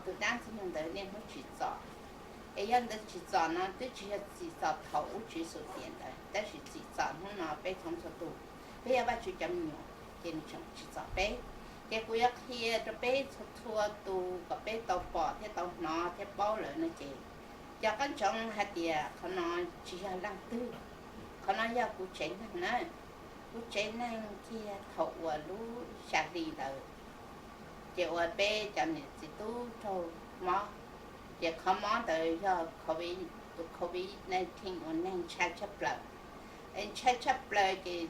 tus dab ntxwg nyoog ntawd niaj hnub tsim txom. Es yog ntawd tsim txom no twb tsis yog tsim txom thaum ub tsis xub tiam ntawd, tab sis tsim txom hnub no peb txhua txhua tus, peb yog Vajtswv cov me nyuam ces nws tseem tsim txom peb. Ces kuv yuav qhia rau peb txhua txhua tus kom peb tau pom thiab tau hnov thiab paub lawm no ces, cov qab ntsoov hais tias qhov no tsis yog leej twg, qhov no yog kuv tsev neeg na. Kuv tsev neeg kiag thaum uas lub xya hli ntawd, ces uas peb cov niam txiv tub raug mob, ces qhov mob ntawd yog covid, tus covid nineteen uas neeg ntshai tshaj plaws. Es ntshai tshaj plaws ces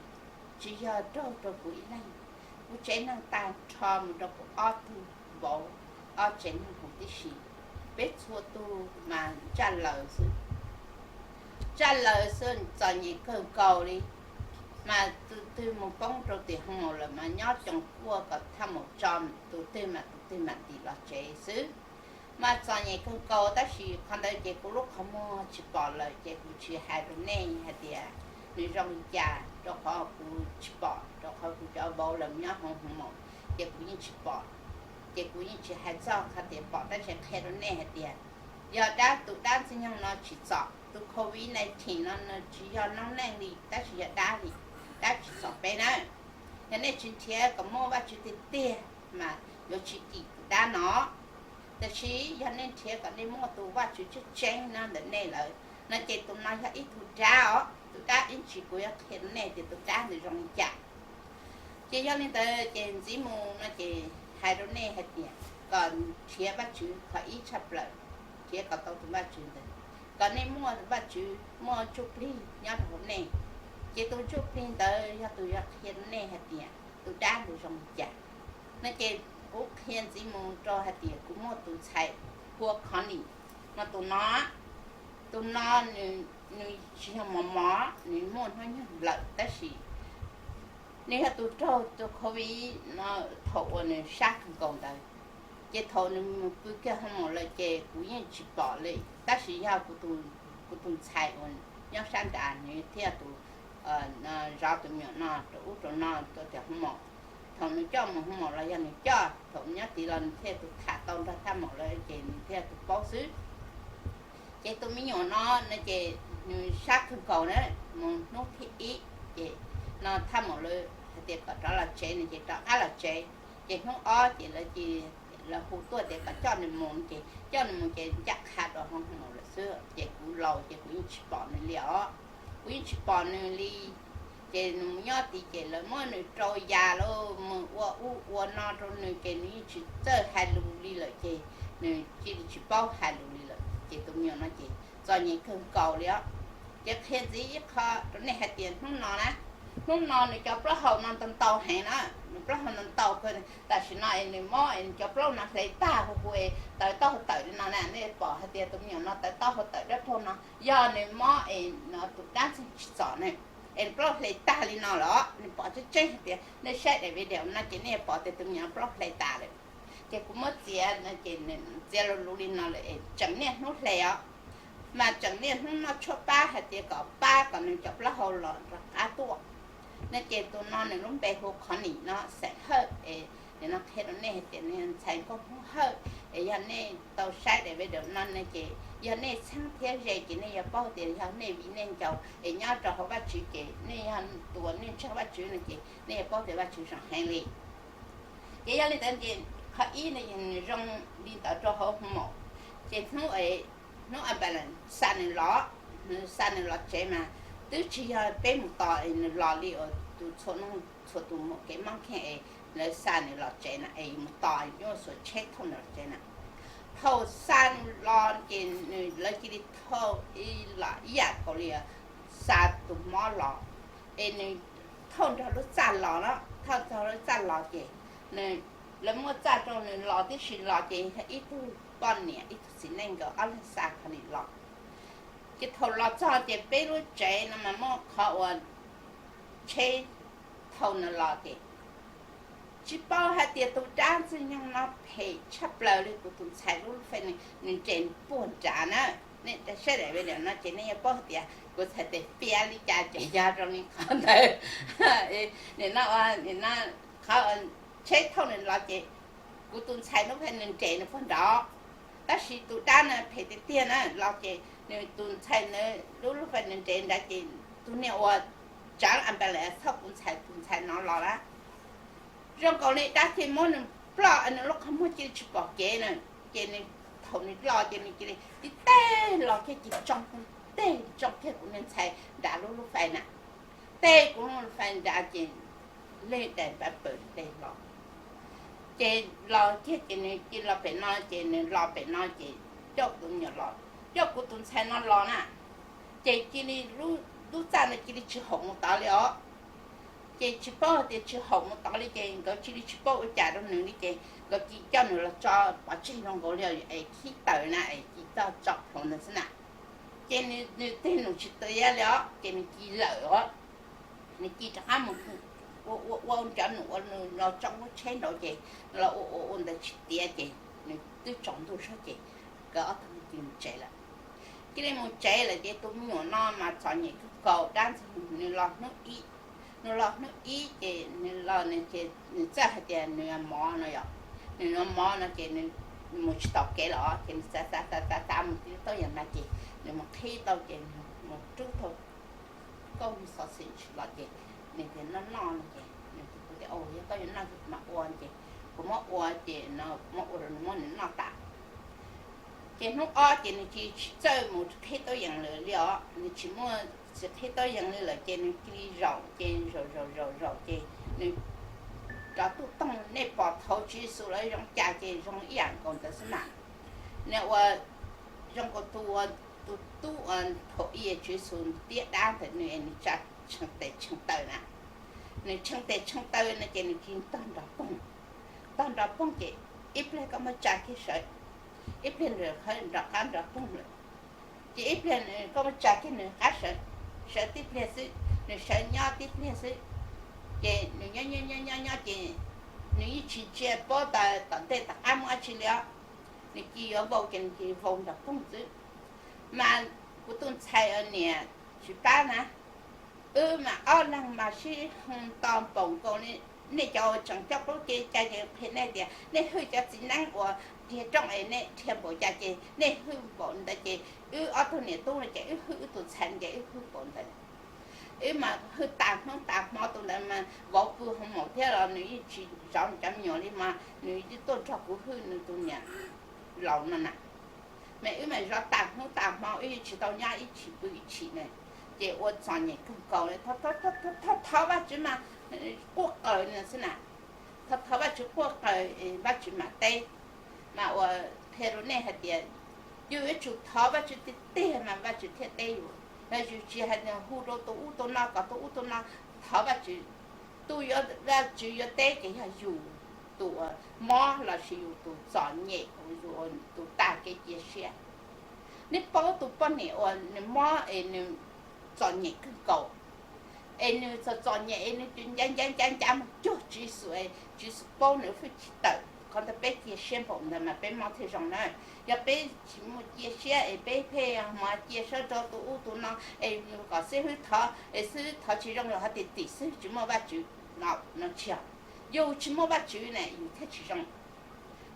tsis yog raug rau kuv ib leeg, kuv tsev neeg tag nrho mus rau kuv ob tug vauv, ob tsev neeg huv tib si, peb txhua tus mas ntsaj laws xwb. Ntsaj laws xwb, txom nyem kawg nkaus li. Mas tus twg mus poob rau tim hoo maum lawm mas nyob coos kuaj kom thaj maum tso, tus twg mas tus twg mam ntim los tsev xwb. Mas txom nyem kawg nkaus, tab sis qhov ntawd ces kuv lub qhov muag tsis pom lawm ces kuv tsis hais rau nej hais tias nws zoo li cas, rau qhov kuv tsis pom, rau qhov kuv cov vauv lawv nyob hauv hoo maum, ces kuv yeej tsis pom. Ces kuv yeej tsis hais txog qhov tias pom, tab sis qhia rau nej hais tias yog dab, tus dab ntxwg nyoog no tsim txom, tus covid nineteen no nws tsis yog noob neej li, tab sis yog dab li, dab tsim txom peb na. Yog nej tsis nrhiav kom muaj Vajtswv tiag tiag mas yuav tsis kim tus dab no. Tab sis yog nej nrhiav kom nej muaj tus Vajtswv tseeb tseeb no ntawm nej lawm no ces tus no yog ib tug dab os, tus dab ib ntsis kuv yuav qhia rau nej tias tus dab ntawd zoo li cas. Ces yog li ntawd ces ntxiv mus no ces hais rau nej hais tias kom nrhiav Vajtswv qhov ib tshaj plaws, nrhiav kom tau tus Vajtswv ntawd, kom nej muaj Vajtswv, muaj ntsuj plig nyob rau hauv nej. Ces tus ntsuj plig ntawd yog tus yuav qhia rau nej hais tias tus dab ntawd zoo li cas. No ces kuv qhia ntxiv mus rau hais tias kuv muaj tus ntxhais hu ua Connie no, tus no, tus no nws tsis yog mos mos, nws muaj hnub nyoog lawm tab sis nws yog tus raug tus covid no thaum uas nws sab kawg nkaus ntawd. Ces thaum nws mus pw kiag hoo maum lawm ces kuv yeej tsis pom li, tab sis yog kuv tus ntxhais uas nyob sab nrad nws thiaj tus zov tus me nyuam no rau ub rau no rau tim hoo maum. Thaum nws coj mus hoo maum los yog nws coj, thaum nyob tid los nws thiaj tus tham tau nrog thaj maum lawm ces nws thiaj tus paub xwb. Ces tus me nyuam no no ces nws sab kawg nkaus na, mus hnub thib ib ces no thaj maum lawv hais tias kom rov los tsev no ces rov qab los tsev. Ces hnub ob ces lawv hu tuaj tias kom coj nws mus, ces coj nws mus ces ncaj qha rau hoo maum lawm xwb, ces kuv laus ces kuv yeej tsis pom nws li os. Kuv yeej tsis pom nws li. Ces nws mus nyob tid ces lawv muab nws rau yas lawm, mus ua ub ua no rau nws ces nws yeej tsis txawj hais lus li lawm ces nws cia li tsis paub hais lus li lawm. Ces tus me nyuam no ces txom nyem kawg nkaus li os. Ces qhia ntxiv ib qho rau nej hais tias hnub no na, hnub no nws cov plaub hau no ntau ntau heev na, nws plaub hau no ntau kawg. Tam sim no es nws mob es nws cov plaub no hle tag huv huv es tawv taub hau tawm li no na, nej pom hais tias tus me nyuam no tawv taub hau tawm dawb paug no yog nws mob es no tus dab ntxwg tsim txom ne, es nws plaub hle tag li no los nws pom tseeb tseeb hais tias nej saib daim video no ces nej yuav pom tias tus me nyuam plaub hle tas lawm. Ces kuv muab txiav no ces txiav lus lus li no lawm es tseem niaj hnub hle os. Mas tseem niaj hnub noj tshuaj pab hais tias kom pab kom nws cov plaub hau los rov qab tuaj. No ces tus no nws lub npe hu Connie no, xeem Hawj es nim no qhia rau nej hais tias nws ntxhais nkauj Hmoob Hawj. Es yog nej tau saib daim video no ne ces yog nej txheeb thiab ze ces nej yuav paub tias yog nej viv nej ncaus es nyob rau hauv Vajtswv ces nej yog tus uas nej ntseeg Vajtswv no ces nej yuav paub tias Vajtswv zoo heev li. Ces yog li ntawd ces qhov ib no nws zoo li ntawd rau hauv hoo maum. Ces hnub, hnub ambulance xa nws los, nws xa nws los tsev mas twb tsis yog peb mus tos nws los li uas tus txhua, txhua tus muaj kev mob kheej es lawv xa nws los tsev na es mus tos nyuaj xuas tsheb thauj nws los tsev na. Thaum xa nws los ces nws, lawv cia li thauj ib yam nkaus li xa tus mob los, es nws thauj nrog lub txaj los na, thauj nrog lub txaj los ces nws, lawv muab txaj rau nws los tib si los ces ib tug poj niam ib tug txiv neej nkawd ob leeg xa Connie los. Ces thaum los txog ces peb lub tsev no mas muaj qhov uas tsheb thauj nws los ces tsis paub hais tias tus dab ntxwg nyoog no phem tshaj plaws li. Kuv tus ntxhais lub fej nws nres puag nrad na, nej saib daim video no ces nej yuav paub hais tias kuv txhais tes piav li cas ces yog zoo li qhov ntawd. Nim no, nim no qhov tsheb thauj nws los ces kuv tus ntxhais lub fej nws nres nws puag nrad. Tab sis tus dab no phem tiag tiag na, los ces nws tus ntxhais ntawd lub lub fais nws nres nrad ces tus niag uas tsaav a npa le thauj kuv ntxhais tus ntxhais no los lawm. Zoo nkaus li dab thiaj muab nws ploj, nws lub qhov muag cia li tsis pom kev na. Ces nws, thaum nws los ces nws cia li tib teg los kiag ces tsoo, teg tsoo kiag kuv niag ntxhais nrad lub lub fais na. Teg kuv lub lub fais nrad ces leg dais npav pawg tes los. Ces los kiag ces nws cia li los pem no, ces nws los pem no ces coj kuv nyuam los, coj kuv tus ntxhais no los na. Ces cia li lub txaj ntawd cia li tsis haum mus tod li os. Ces tsis paub hais tias tsis haum mus tod li ces nkawd cia li tsis paub ua cas rau nws li ces nkawd cia li coj nws los tso pov tseg zoo nkaus li es khib taws na es cia li coj tso plhuav ntawd xwb na. Ces nws tig num tsis tiav li os ces nws cia li lawm os. Nws cia li rov qab mus ua ua cov num ua nws los tso lub tsheb nraud ces los ua ua ua ntawd tsis tiav ces nws twb tsaus ntuj zog ces nkawd ob tug cia li mus tsev lawm. Cia li mus tsev lawm ces tus me nyuam no mas txom nyem kawg nkaus, dab ntxwg nws los hnub ib, nws los hnub ib ces nws los nws ces nws txawj hais tias nws mov no yom, nws mov no ces nws mus tsis taus kev los ces nws xav xav xav xav xav mus tib tauj yam na ces nws mus qhib tau ces nws mus rub tau kauj xov xwm los ces nws tias noj noj no ces nws tias kuv tias yog koj yuav noj ces kuv mam ua ces kuv muab ua ces no muab ua rau nws muab nws noj tas. Ces hnub ob ces nws cia li tsis txawj mus qhib tauj yees lawm li os, nws tsis muaj, tsis qhib tauj yees li lawm ces nws cia li zaum ces zaum zaum zaum zaum ces nws cov tub toog nej pom thaum Tswv Yexus lawv zoo cas ces zoo ib yam nkaus ntawd xwb na. Nws ua zoo nkaus tus, tus tub thaum i Tswv Yexus tiab dab ntawd nws, nws tsa tshee tes tshee taw na. Nws tshee tes tshee taw no ces nws cia li tog nrog poog, tog nrog poog ces ib pliag koj muab tsa kiag sawv, ib pliag nws nrog qab nrog poog lawm. Ces ib pliag koj muab tsa kiag nws qab sawv, sawv tib pliag xwb, nws sawv nyob tib pliag xwb. Ces nws nyob nyob nyob nyob nyob ces nws yeej tsis ntsia paub tas tom ntej tom qab muaj dab tsi li os. Nws cia li yuav vau ces nws cia li vau nrog poog xwb. Mas kuv tus ntxhais niam tsis pab na, wb mas ob leeg mas sib hu nto npaum nkaus li. Nej cov uas tseem coj plaub ceg cai ces qhia nej tias nej hwj cov txiv neeb uas dhia rooj es nej dhia npaum cas ces nej hwj npaum ntawd ces wb ob tug niam tub no ces wb hwj wb tus ntxhais ces wb hwj npaum ntawd. Wb mas hwj tas hnub tas hmo, tus ntawd mas vauv pw hoo maum thiab los nws yeej tsis zov nws cov me nyuam li mas nws yeej tuaj nrog kuv hwj nws tus niam laus no na. Mas wb mas zov tas hnub tas hmo, wb yeej tsis tau nyob ib tshim pw ib tshim na. Ces ua txom nyem kawg nkaus li. Thov thov Vajtswv mas quaj qaws no xwb na. Thov thov Vajtswv quaj qaws, Vajtswv mam teb. Mas ua qhia rau nej hais tias yus yuav tsum thov Vajtswv tiag tiag mas Vajtswv thiaj teb yus. Yog yus tsis hais hu rau tus ub tus no kom tus ub tus no thov Vajtswv, tus yuav, Vajtswv yuav teb ces yog yus tus mob lossis yus tus txom nyem, yus tus tag kev cia siab. Nej paub tus poj niam uas nws mob es nws txom nyem kawg nkaus, es nws txom txom nyem es nws ncab ncab ncab ncab mus cuag Tswv Yexus, Tswv Yexus paub nws hwj tsis tawm. Qhov ntawd peb cia siab npaum ntawd mas peb mob thiaj zoo na. Yog peb tsis muaj cia siab es peb pheej mus cia siab rau tus ub tus no es kom xib hwb thov es xib hwb thov tsis zoo los hais tias tim xib hwb tsis muaj Vajtswv no, no tsis yog. Yus tsis muaj Vajtswv ne yus thiaj tsis zoo.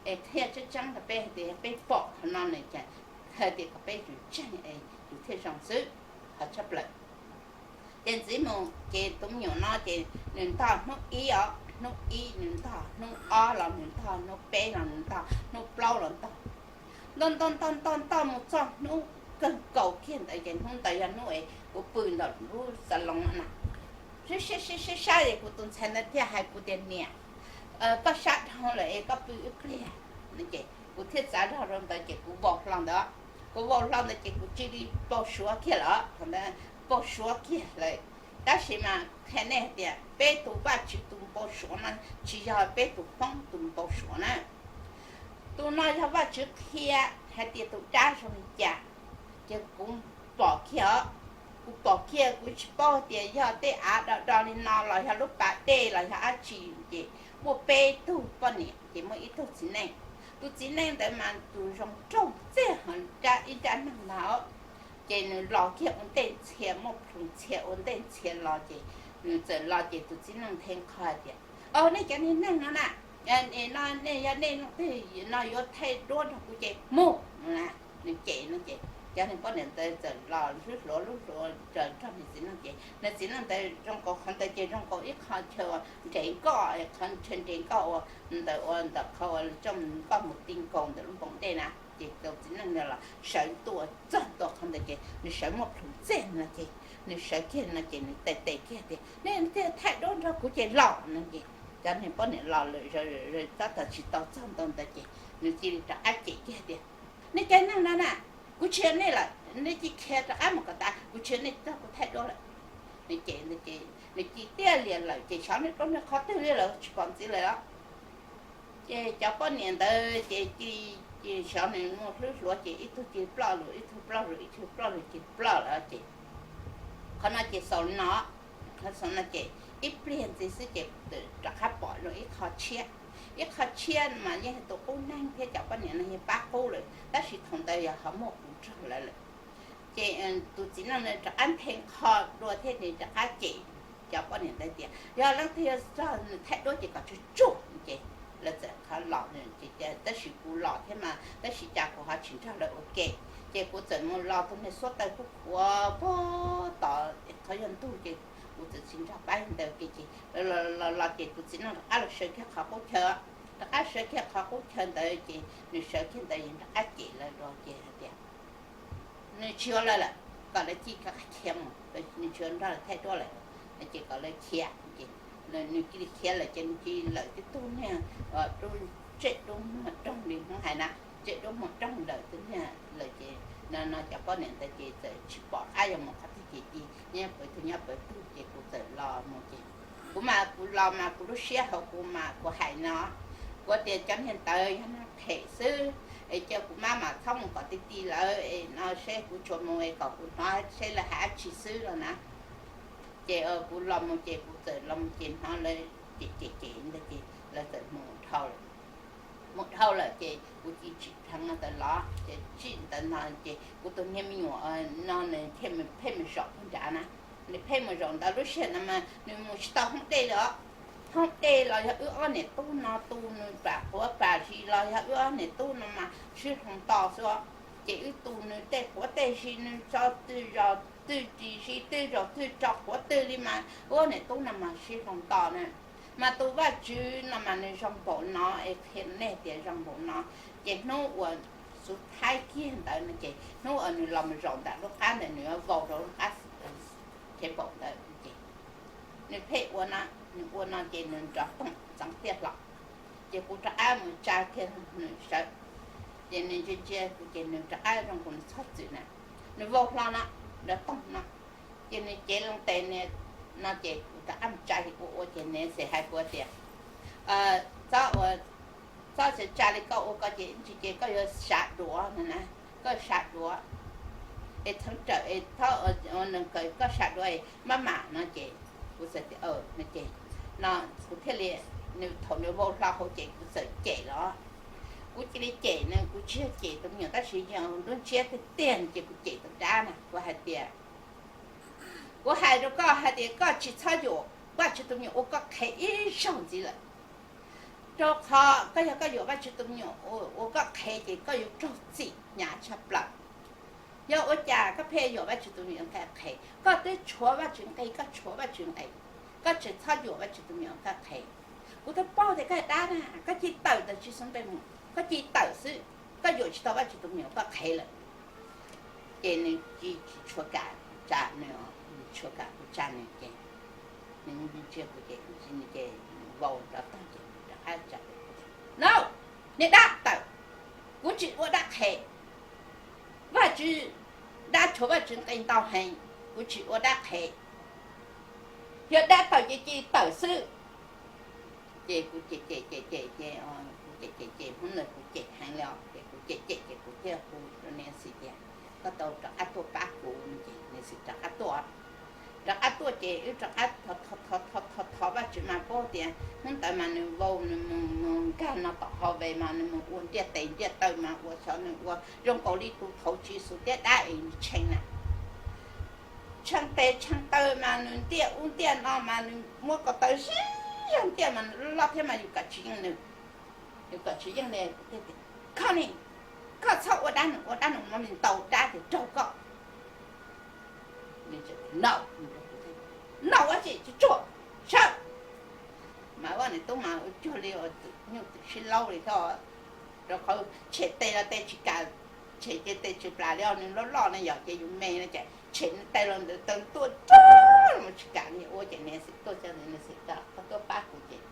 Es thiaj tseeb tseeb rau peb hais tias peb pom qhov no ne ces hais tias kom peb yus ntseeg es yus thiaj zoo xwb. Qhov tshaj plaws ces ntxiv mus ces tus me nyuam no ces nws ntog hnub ib os, hnub ib nws ntog, hnub ob los nws ntog, hnub peb los nws ntog, hnub plaub los ntog. Ntog ntog ntog ntog ntog mus txog hnub kawg nkaus kiag ntawd ces hnub ntawd yog hnub es kuv pw ntawm lub xas loos no na. Sib sib sib sab es kuv tus ntxhais ntawd thiaj hais kuv tias niam, koj sab dhau lawm es koj pw ib pliag. Ces kuv thiaj txav zog rau ntawd ces kuv vau hlo ntawd. Kuv vau hlo ntawd ces kuv cia li npau suav kiag lawm. Thaum ntawd npau suav kiag lawm. Tab sis mas qhia nej hais tias peb tus Vajtswv tus npau suav no tsis yog peb tus Hmoob tus npau suav na. Tus no yog Vajtswv qhia hais tias tus dab zoo li cas, ces kuv pom kiag os. Kuv pom kiag kuv tsis paub tias yog tej av do do li no los yog lub pas dej los yog dab tsi ces muaj peb tug poj niam ces muaj ib tug txiv neej. Tus txiv neej ntawd mas tus zoo nraug txij ho ib nrab neeg ntag. Ces nws los kiag ua ntej ntxhia, muaj plhu ntxhia ua ntej ntxhia los ces nws txawm los ces tus txiv neej nthe qho hais tias, o nej cov niag neeg no na, no nej yog nej leej twg no yuav thaij duab nrog kuv ces mus. nws cem no ces cov niag poj niam ntawd txawm los hlub hluav hlub hluav raws nrog nws txiv neej ces nws txiv neej ntawd zoo nkaus qhov ntawd ces zoo nkaus ib qho chaw nres nkoj, qhov chaw nres nkoj ua ntawm ua ntawm qhov ua coj nkoj mus ti nkaus ntawm lub npoo dej na. Ces tus txiv neej no los sawv ntua txog ntua qhov ntawd ces nws sawv muaj plhus txej no ces nws sawv kiag no ces nws tes tes kiag tias nej thiaj thaij duab nrog kuv ces los no ces cov niag poj niam los lawm, tab tom tsis tau txog ntua ntawd ces nws cia li rov qab cem kiag tias nej cov neeg no na, kuv tsis yog nej lawm, nej cia li khiav rov qab mus kom tas, kuv tsis yog nej txog kuv thaij duab lawm. Nws cem ntawd ces nws cia li tiaj lias lawm ces xyov nws dua nws qhov twg li lawm tsis pom ntxiv lawm os. Ces cov poj niam ntawd ces cia li, xyov nws muaj hlwb hluav ces ib tug cia li ploj lus, ib tug ploj lus, ib tug ploj lus, cia li ploj lawm ces qhov no ces xaus no, qhov xaus no ces ib pliag ntxiv xwb ces kuv txawm rov qab pom dua ib qho tshiab. Ib qho tshiab mas yeej yog tus qub neeg thiab cov poj niam no yeej pab qub lawm tab sis thaum ntawd yog ho muaj kuv nrog lawv lawm. Ces tus txiv neej no rov qab nthe qho dua thiab nws rov qab cem cov poj niam ntawd tias yog leej twg yog txog nws thaij duab ces kom tsuag tsuag ces lawv txawm qhov los, tab sis kuv los thiab mas tab sis cas kuv ho tsis nrog lawv ua ke. Ces kuv txawm mus los tus niag xuab taws kuj khuav puag tod qhov yog ntug ces kuv txawm tsis nrog pab ntawd ke ces los los ces tus txiv neej rov qab los sawv kiag qhov qub chaw, rov qab sawv kiag qhov qub chaw ntawd ces nws sawv kiag ntawd yog rov qab cem lawv dua ces hais tias nws tsis yuav lawv lawm, kom lawv cia li khiav mus, nws tsis yuav nrog lawv thaij duab lawm no ces kom lawv khiav ces nws cia li khiav lawm ces nws cia li lawm tib tug niag dub, tsej dub muag roog li Hmoob hais na, tsej dub muag roog lawm tib niag lawm ces no no cov poj niam ntawd ces txawm tsis pom qab yuav mus qhov twg ces cia li nyob pawv tug nyob pawv tug ces kuv txawm los mus ces kuv mas kuv los mas kuv lub siab hauv kuv mas kuv hais no, kuv tias cov niag ntawd yog neeg phem xwb es cia kuv mab mam txhob mus kom ti ti lawv es no seb kuv tsuas mus es kom kuv hnov seb lawv hais dab tsi xwb los na. Ces kuv los mus ces kuv txawm los mus ces hnov lawv cem cem cem ntawd ces lawv txawm mus dhau lawm. Mus dhau lawm ces kuv cia li tsim dheev no tawm los ces tsim ntawd no ces kuv tus niag me nyuam no nws pheej mus zaum puag nrad na, nws pheej mus zaum ntawd lub sij hawm no mas nws mus tsis tau hoob dej li os. Hoob dej los yog wb ob niam tub no tu nws pam quav pam zis los yog wb ob niam tub no mas sib hloov to xwb os. Ces wb tu nws tej quav tej zis nws tso twg zos twg ris zis twg zos twg tso quav twg li mas wb ob niam tub no mas sib hloov to na. Mas tus Vajtswv no mas nws zoo npaum no es qhia nej tias zoo npaum no. Ces hnub uas xub thaib kiag ntawd no ces hnub uas nws los mus zaum ntawm lub qab ntawd nws yuav vau rau lub qab chev npaum ntawd ces nws pheej ua no, nws ua no ces nws nrov toog ntxeev tiaj hlo. Ces kuv rov qab mus tsa kiag nws sawv, ces nws ntsia ntsia kuv ces nws rov qab zoo nkaus nws txhob txwm na, nws vau hlo no, nrov toog no. Ces nws cev loo tes no ces kuv rov qab mus tsa ces kuv ua ces nws xav hais kuv tias txhob ua, txhob tsa li koj ua koj ces ib ntsis ces koj yuav sab duav no na, koj sab duav es txheeb rawm es txhob ua neeg kawg, koj sab duav es maj mam no ces kuv txawm tias no ces no kuv thiaj li, nws thaum nws vau hlo hauv ces kuv txawm cem los. Kuv cia li cem nws, kuv tsis yog cem tus me nyuam tab sis yog lub ntsiab tiag tiag ces kuv cem tus dab na, kuv hais tias, kuv hais rau koj hais tias koj tsis txhob yuam Vajtswv tus me nyuam ua koj qhev ib zaug ntxiv lawm. Rau qhov koj yog koj yuam Vajtswv tus me nyuam ua koj qhev ces koj yuav raug txim hnyav tshaj plaws. Yog ua cas koj pheej yuam Vajtswv tus me nyuam ua koj qhev? Koj twb tshuav Vajtswv nqi, koj tshuav Vajtswv nqi, koj tseem txhob yuam Vajtswv tus me nyuam ua koj qhev. Kuv twb paub tias koj dab na, koj cia li tawm ntawm tsis xub npe mus, koj cia li tawm xwb, koj yuam tsis tau Vajtswv tus me nyuam ua koj qhev lawm. Ces nws tsis tshua kam tsa nws, tsis tshua kam kuv tsa nws ces nws ntsia kuv ces nws vau nrov toog ces nws rov qab tsa, no, niag dab tawm, kuv tsis ua dab qhev. Vajtswv, dab tshuav Vajtswv nqi ntau heev, kuv tsis ua dab qhev. Yog dab tawm ces cia li tawm xwb. Ces kuv cem cem cem cem ces kuv cem cem cem hnub ntawd kuv cem heev li os ces kuv cem cem ces kuv thiaj hu rau niam txiv tias koj tau rov qab tuaj pab kuv no ces niam txiv rov qab tuaj. Rov qab tuaj ces wb rov qab thov thov thov Vajtswv mas paub tias hnub ntawd mas nws vau nws mus mus nkag no tom hauv ves mas nws mus ua ntiaj tes ntiaj taw mas ua xyov nws ua zoo nkaus li tus thaum tsis xus tiab dab es nws tshee na. Tshee tes tshee taw mas nws ntiaj ub ntiaj no mas nws muab ko taw zib zog ntiaj mas nws loj thiab mas yus kam tsis yeej nws. Yus kam tsis yeej li, koj ni, koj txhob ua dab, nws ua dab, nws muab nws ntaus dab ces raug koj. Nws, nau, nau ua tsis tsuag, sawv. Mas Vaj Niam Tub mas ua cuag li tus nyuj twm sib laub li thiab, rau qhov tshem tes los tes tsis kam, tshem ces tes tsis plam li os, nws loj loj no yog ces yus me no ces tshem tes los ntawd taw tuaj rag los tsis kam li ua ces niam xwm tuaj coj niam xwm kom qhov tuaj pab kuv ces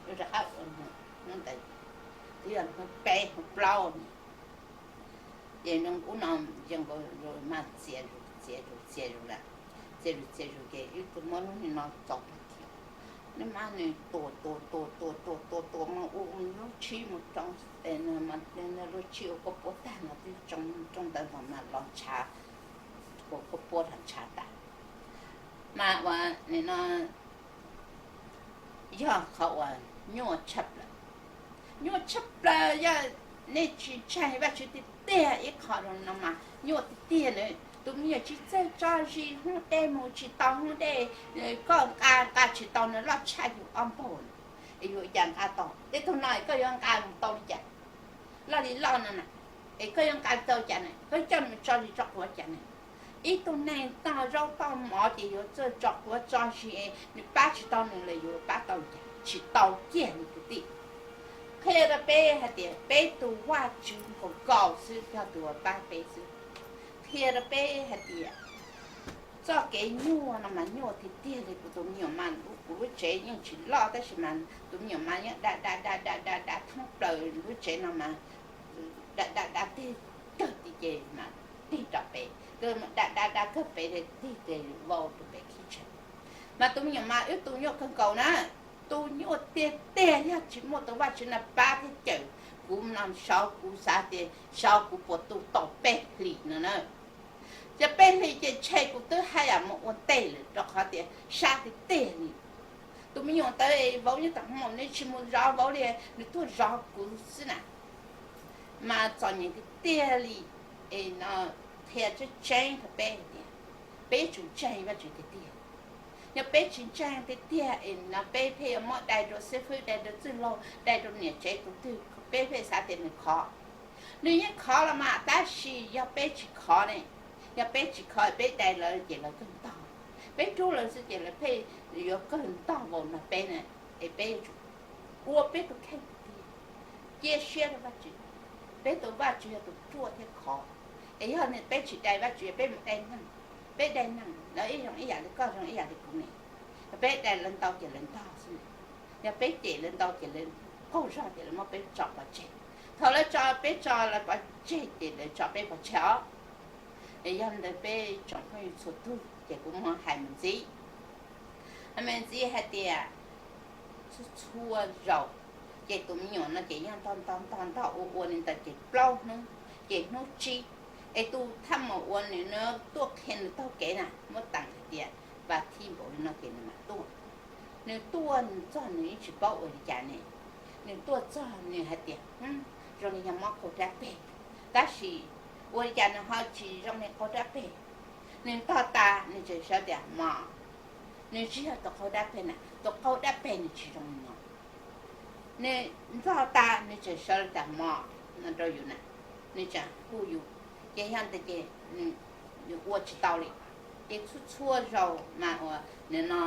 rov qab ua hnub ntawd, twb yog hnub peb hnub plaub ces zoo ub no zoo nkaus mas txias zus txias zus txias zus lawm, txias zus txias zus ces wb tuaj muab lub niag no txaus pag kiag, nws mas nws tua tua tua tua tua tua tua mus ua lub tshib mus rau tes, lub tshib ua koj puab tag no twb tsoo ntawd mas los ntshav, ua koj puab los ntshav tas. Mas ua nim no yog qhov uas nyuaj tshaj plaws, nyuaj tshaj plaws yog nej tsis ntseeg Vajtswv tiag tiag ib qho no mas nyuaj tiag tiag na. Tus me nyuam tsis txawj tso zis, hoob dej mus tsis tau, hoob dej koj nqa nqa tsis tau, nws loj tshaj yus ob npaug, yus cas nqa tau? Tej tug no koj yuav nqa mus tau li cas? Loj li loj no na, es koj yuav nqa tau cas na? Koj coj nws tso zis tso quav cas na? Ib tug neeg toj zaub toj mov ces yuav txawj tso quav tso zis, nws pab tsis tau nws lawm yuav pab tau li cas? Tsis tau kiag li kwv tij. Qhia rau peb hais tias peb tus Vajtswv nkaus nkaus xwb yog tus uas pab peb xwb. Qhia rau peb hais tias txoj kev nyuaj no mas nyuaj tiag tiag li. Kuv tus me nyuam mas, kuv lub tsev yeej tsis loj tab sis mas tus me nyuam mas yeej da da da da da da thoob plaws lub tsev no mas da da da tig kawg ti ces mas tig rau pem, da da da kawg pem tig ces vau rau pem khib tshee. Mas tus me nyuam mas wb tus nyuaj kawg nkaus na, tus nyuaj tiag tiag yog tsis muaj tus Vajtswv no pab thiab cawm kuv no, xyov kuv xav tias xyov kuv puas tu tau peb hlis no na. Ces peb hlis ces ntshe kuv twb haj yam mus ua ntej lawm rau qhov tias sab tiag tiag li. Tus me nyuam ntawd vauv nyob tom hmo nws tsis mus zov vauv li, nws tuaj zov kuv xwb na. Mas txom nyem tiag tiag li. Es no qhia tseeb tseeb rau peb hais tias peb yuav tsum ntseeg Vajtswv tiag tiag. Yog peb tsis ntseeg tiag tiag es no peb pheej yuav muab dai rau xib fwb, dai rau txwj laug, dai rau niam tsev tus twg, peb pheej xav tias nws khov. Nws yeej khov los mas tab sis yog peb tsis khov ne, yog peb tsis khov peb dai lawv ces lawv kawg ntog, peb rub lawv xwb ces lawv pheej yuav kawg ntog vau nrog peb na. Es peb yuav tsum ua peb tus kheej tiag tiag, cia siab rau Vajtswv. Peb tus Vajtswv yog tus ruaj thiab khov. Es yog peb tsis dai Vajtswv, peb mus dai neeg, peb dai neeg lawv ib zoo ib yam li koj zoo ib yam li kuv ne, yog peb dai lawv ntau ces lawv ntog xwb. Yog peb cem lawv ntau ces lawv qaug zog ces lawv muab peb tso pov tseg. Thaum lawv tso peb tso lawv pov tseg ces lawv tso peb pov tseg os. Es yog li ntawd peb tsoom phooj ywg txhua tus ces kuv muab hais mus ntxiv, hais mus ntxiv hais tias txhua txhua zaus ces tus me nyuam no ces yeej ntog ntog ntog ntog ua ua li ntawd ces plaub hnub, ces hnub tsib es tus thaj maum uas nws tuaj qhia nws taug kev na muab teem hais tias vas thib npaum li no ces nws mam tuaj. Nws tuaj nws txog nws yeej tsis paub ua li cas ne. Nws tuaj txog nws hais tias zoo li yog mob qaug dab peg, tab sis ua li cas nws ho tsis zoo li qaug dab peg. Nws ntog tas nws tseem sawv tias mos, nws tsis yog tus qaug dab peg na, tus qaug dab peg nws tsis zoo li no. Nws ntog tas nws tseem sawv tias mos no rau yus na, nws tseem hu yus, ces yog ntawd ces nws ua tsis tau li. Ces txhua txhua zaus mas uas nws no,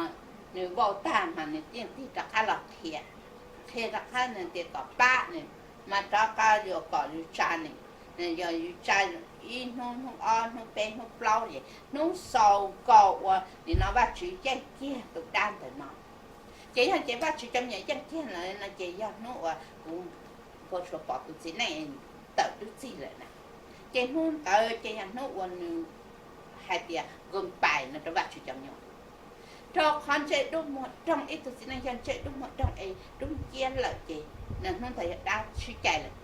nws vau tag mas nws yeej tig rov qab los qhia, qhia rov qab nws tias kom pab nws, mas rov qab yuav kom yus tsa nws, yog yus tsa ib hnub, hnub ob, hnub peb, hnub plaub, hnub xaus nkaus uas nim no Vajtswv yeej kiag tus dab ntawm no. Ces yog ces Vajtswv cov me nyuam yeej kiag lawm no ces yog hnub uas kuv npau suav pom tus txiv neej tawm dub txig lawm na. Ces hnub ntawd ces yog hnub uas nws hais tias goodbye no rau Vajtswv cov me nyuam. Rau qhov ntsej dub muag doog, ib tug txiv neej yog ntsej dub muag doog es dub nciab lawm ces hnub ntawd yog dab sib cai lawm.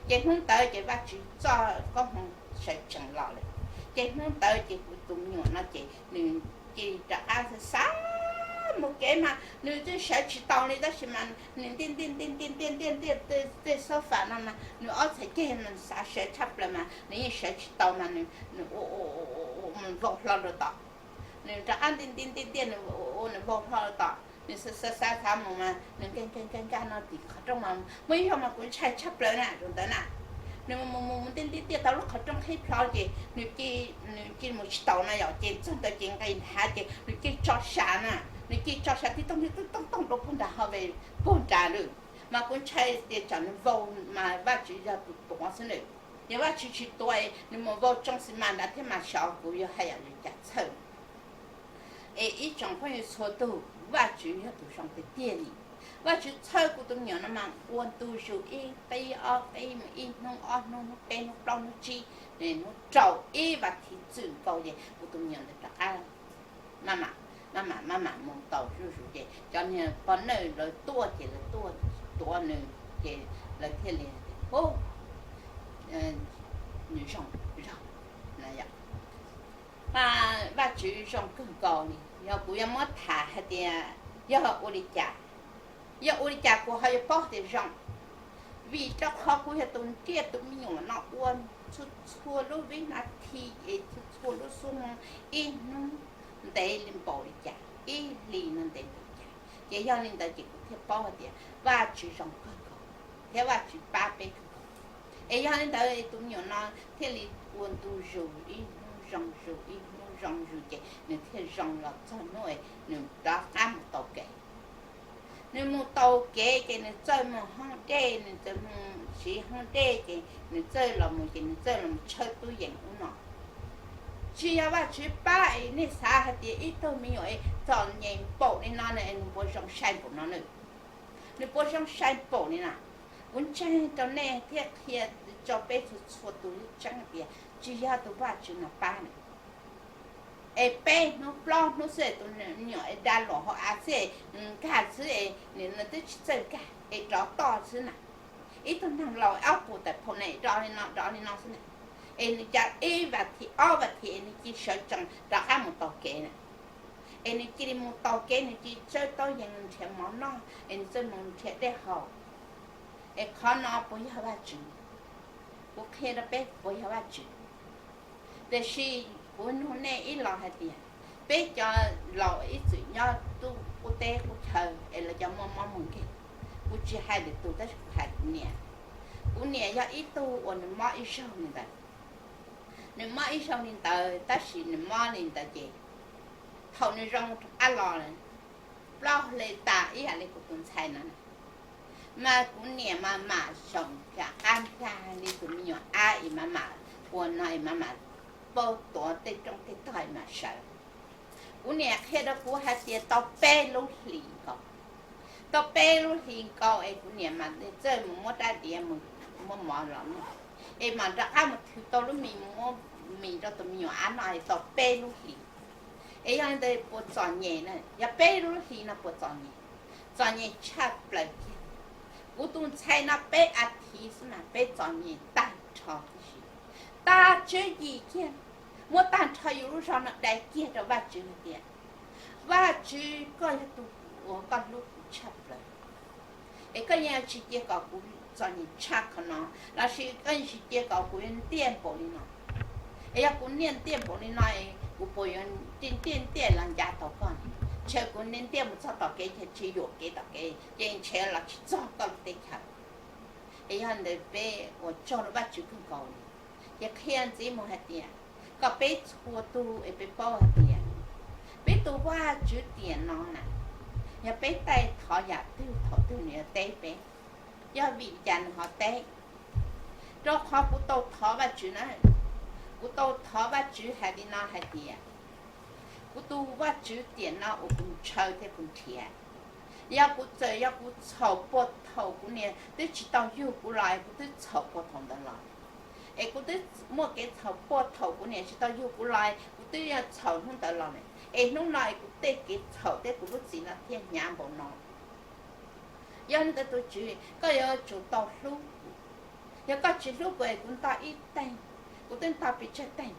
Ces hnub ntawd ces Vajtswv txoj koob hmoov sawv tsees los lawm. Ces hnub ntawd ces kuv tus me nyuam no ces nws cia li rov qab xav xav mus kev mas nws twb sawv tsis tau li tab sis mas nws ntiaj ntiaj ntiaj ntiaj ntiaj ntiaj tej sofa no mas nws ob txhais ceg mas xav sawv tshaj plaws mas nws yeej sawv tsis tau mas nws ua ua ua mus vau hlo rau tom. Nws rov qab ntiaj ntiaj ntiaj ntiaj nws ua nws vau hlo rau tom, nws xav xav xav mus mas nws nkag nkag nkag nkag no tim qhov rooj mas muaj ib zaug mas kuv ntshai tshaj plaws na, zaum ntawd na. Nws mus mus mus ntiaj ntiaj tau lub qhov rooj qhib plho ces nws cia li mus tsis taus na yom, ces txog ntawd ces nqis nrhav ces nws cia li tso sav na, nws cia li tso sav tib tooj tib tooj tooj rau puag nram hauv, puag nrad lawm. Mas kuv ntshai tias tsam nws vau mas Vajtswv yog tus tuav xwb na. Yog Vajtswv tsis tuav, nws mus vau tsoo xi mas nrad thiab mas xyov kuv yuav hais yam li cas txhawj. Es ib tsoom phooj ywg txhua tus, Vajtswv yog tus zoo tiag tiag li. Vajtswv txhawb kuv tus me nyuam no mas ua ntu zus ib qib ob qib mus ib hnub ob hnub hnub peb hnub plaub hnub tsib, hnub rau ib vas thiv txwm nkaus ces kuv tus me nyuam ntawd rov qab maj mam maj mam maj mam mus tau zuj zus ces cov niag poj niam lawv tuaj ces lawv tuaj tuav nws ces lawv thiaj li hu nws zoo zoo na yom. Vajtswv zoo kawg nkaus li. Yog kuv yuav muab tham hais tias yog ua li cas, yog ua li cas kuv ho yuav paub tias zoo, vim rau qhov kuv yog tus nrhiav tus me nyuam no ua txhua txhua lub vib nab thi es txhua txhua lub xub moos, ib hnub ntev li npaum li cas, ib hlis no ntev npaum li cas, ces yog li ntawd ces kuv thiaj paub hais tias Vajtswv zoo kawg nkaus thiab Vajtswv pab peb kawg nkaus. Es yog li ntawd tus me nyuam no thiaj li ua ntu zus ib hnub zoo zus ib hnub zoo zus ces nws thiaj zoo los txog hnub nws rov qab mus tau kev. Nws mus tau kev ces nws txawj mus hoob dej, nws txawj mus siv hoob dej ces nws txawj los mus ces nws txawj los mus tshawb tub yees ub no. Tsis yog Vajtswv pab es nej xav hais tias ib tug me nyuam txom nyem npaum li no na es nws puas zoo sai npaum no na? Nws puas zoo sai npaum li na? Kuv ntseeg rau nej thiab qhia rau peb txhua txhua tus tseeb tias tsis yog tus Vajtswv no pab na. Es peb hnub plaub hnub xwb es tus me nyuam es da luam hauv av xwb es nkag xwb es nws twb tsis txawj nkag es rov toj xwb na. Ib tug neeg laus ob puas tawm phau na es rov li no rov li no xwb na. Es nws cas ib vas thiv ob vas thiv es nws cia li sawv tsees rov qab mus taug kev na. Es nws cia li mus taug kev, nws cia li tshawb tub yees nrhiav mov noj es nws txawj mus nrhiav dej haus. Es qhov no puas yog Vajtswv? Kuv qhia rau peb puas yog Vajtswv. Tiam sis kuv nug nej ib los hais tias, peb cov laus ib txwm nyob ntuj qub teb qub chaw es lawv cov muaj mob muaj nkeeg, kuv tsis hais lwm tus tab sis kuv hais kuv niam. Kuv niam yog ib tug uas nws mob ib zaug li ntawd. Nws mob ib zaug li ntawd tab sis nws mob li ntawd ces thaum nws zoo rov qab los, ploj hle tas ib yam li kuv tus ntxhais no. Mas kuv niam mas mam xyaum nram qab nplag li tus me nyuam ab es mam mam ua no es mam mam pauj tuav tej rooj tej tog es mam sawv. Kuv niam qhia rau kuv hais tias tau peb lub hlis nkaus, tau peb lub hlis nkaus es kuv niam mam txawj mus muab rab diav mus muab mov los noj, es mam rov qab mus thwv tau lub mis mus muab mis rau tus me nyuam ab noj es tau peb lub hlis. Es yog li ntawd puas txom nyem na? Yog peb lub hlis no puas txom nyem? Txom nyem tshaj plaws kiag. Kuv tus ntxhais no peb a thiv xwb mas peb txom nyem tag nrho tib si, tag tswv yim kiag, muab tag nrho yus lub zog no dai kiag rau Vajtswv hais tias, Vajtswv, koj yog tus uas koj hlub kuv tshaj plaws, es koj yeej tsis cia kom kuv txom nyem tshaj qhov no, lossis koj yeej tsis cia kom kuv ntiaj npaum li no. Es yog kuv ntiaj ntiaj npaum li no, kuv puas yuav ntiaj ntiaj los ncav tau koj? Ntshe kuv ntiaj ntiaj mus txog tom kev ces tsis yuam kev tom kev ces ntshe los tsis txog koj lub teb chaws. Es yog ntawd peb ua tsaug rau Vajtswv kawg nkaus li. Ces qhia ntxiv mus hais tias kom peb txhua tus es peb paub hais tias peb tus Vajtswv tiam no na, yog peb taij thov yam twg thaum twg nws yuav teb peb. Yog vim li cas nws ho teb? Rau qhov kuv tau thov Vajtswv na, kuv tau thov Vajtswv hais li no hais tias, kuv tus Vajtswv tiam no uas kuv ntshaw thiab kuv nrhiav, yog kuv txawm yog kuv txhaum puag thaum kuv niam twb tsis tau yug kuv los kuv twb txhaum puag thaum ntawd los, es kuv twb muaj kev txhaum puag thaum kuv niam tsis tau yug kuv los kuv twb yuav txhaum hnub ntawd los lawm, es hnub no es kuv tej kev txhaum thiab kuv lub txim no thiaj hnyav npaum no. Yog li ntawd tus Tswv, koj yuav tsum tau hlub kuv. Yog koj tsis hlub kuv es kuv ntog ib teeg, kuv twb ntog pes tsawg teeg.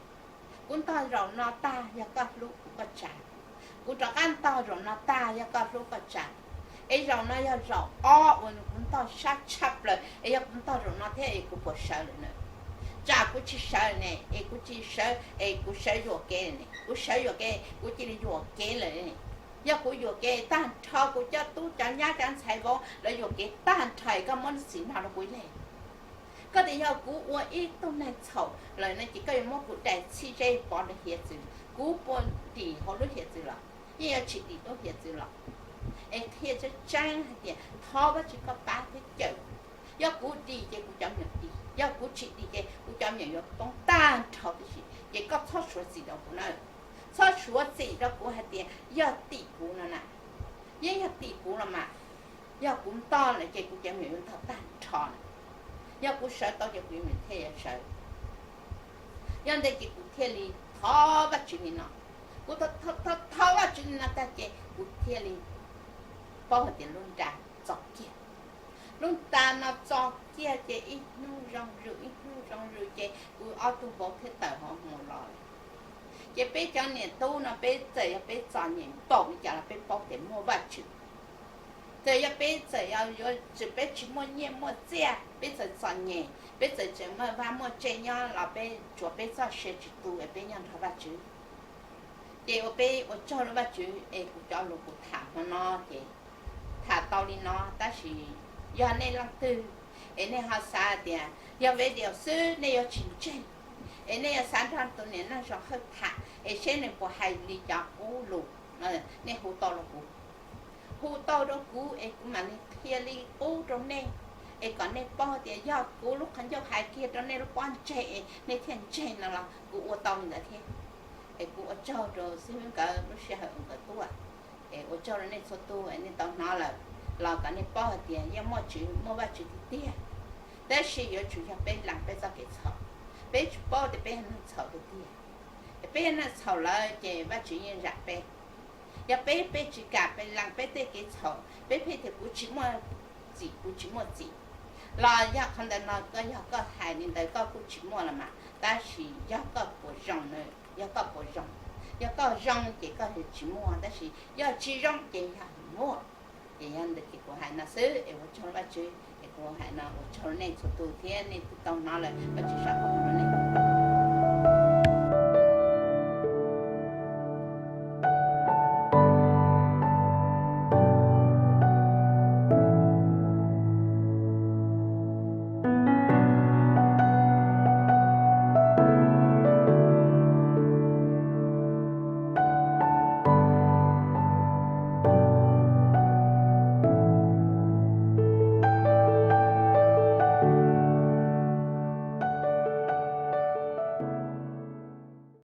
Kuv ntog zaum no tag yog koj hlub kuv koj tsa, kuv rov qab ntog zaum no tag yog koj hlub koj tsa. Es zaum no yog zaum ob uas kuv ntog sab tshaj plaws, es yog kuv ntog zaum no thiab es kuv puas sawv lawm na? Tsam kuv tsis sawv ne, es kuv tsis sawv es kuv sawv yuam kev ne, kuv sawv yuam kev kuv cia li yuam kev lawm ne. Yog kuv yuam kev tag nrho kuv cov tub cov nyab cov ntxhais vauv lawv yuam kev tag nrho es koj muab lub txim no rau kuv ib leeg. Koj tias yog kuv ua ib tug neeg txhaum lawm no ces koj yuav muab kuv daim txhib zeb pov rau hiav txwv, kuv puas dim hauv lub hiav txwv los? Yeej yuav tsis dim lub hiav txwv los. Es qhia tseeb tseeb hais tias thov Vajtswv koj pab thiab cawm. Yog kuv dim ces kuv cov me nyuam dim, yog kuv tsis dim ces kuv cov me nyuam yuav poob tag nrho tib si. Ces koj txhob suav txim rau kuv na. Txhob suav txim rau kuv hais tias yog tim kuv no na. Yeej yog tim kuv los mas. Yog kuv ntog lawm ces kuv cov me nyuam yuav ntog tag nrho na. Yog kuv sawv tau ces kuv cov me nyuam thiaj yuav sawv. Yog ntawd ces kuv thiaj li thov Vajtswv li no. Kuv thov Vajtswv li no tag ces kuv thiaj li paub hais tias lub nra txo kiag. Lub nra no txo kiag ces ib hnub zoo zus ib hnub zoo zus ces kuv ob tug vauv thiaj tawm hauv mus los lawm. Ces peb cov niam tub no peb txawm yog peb txom nyem npaum li cas los peb paub tias muaj Vajtswv. Txawm yog peb txawm yog yuav txwm peb tsis muaj nyiaj muaj txiaj, peb txawm txom nyem, peb txawm tseem muaj vaj muaj tse nyob los peb tsuav peb txoj sia tsis tu es peb nyob nrog Vajtswv. Ces ua peb ua tsaug rau Vajtswv es kuv cov lus kuv tham hmo no ces tham tau li no, tab sis yog nej leej twg es nej ho xav tias yog video xwb nej yuav tsis ntseeg, es nej yuav xav nrog tus niam neej zoo hawj tham es seb nws puas hais li cov qub lus, nej hu tau rau kuv. Hu tau rau kuv es kuv mam li qhia li qub rau nej, es kom nej paub tias yog kuv lub qhov ncauj hais kiag rau nej lub pob ntseg es nej thiaj ntseeg no los kuv ua tau li ntawd thiab. Es kuv ua tsaug rau xib hwb nkawd lub sij hawm uas nkawd tuaj, es ua tsaug rau nej txhua tus es nej tau hnov lawm, los kom nej paub hais tias yeej muaj tswv, muaj Vajtswv tiag tiag. Tab sis yuav tsum yog peb lees peb txoj kev txhaum, peb tsis paub tias peb yog neeg txhaum tiag tiag. Peb yog neeg txhaum lawm ces Vajtswv yeej zam peb. Yog peb, peb tsis kam peb lees peb tej kev txhaum, peb pheej tias kuv tsis muaj txim, kuv tsis muaj txim, los yog qhov ntawd no koj, yog koj hais li ntawd koj kuj tsis muaj los mas, tab sis yog koj puas zoo na, yog koj puas zoo. Yog koj zoo ces koj tsis muaj, tab sis yog tsis zoo ces yog muaj. Ces yog ntawd ces kuv hais no xwb es ua tsaug Vajtswv es kuv hais no ua tsaug nej txhua tus thiab nej twb tau hnov lawm Vajtswv zam txim rau nej.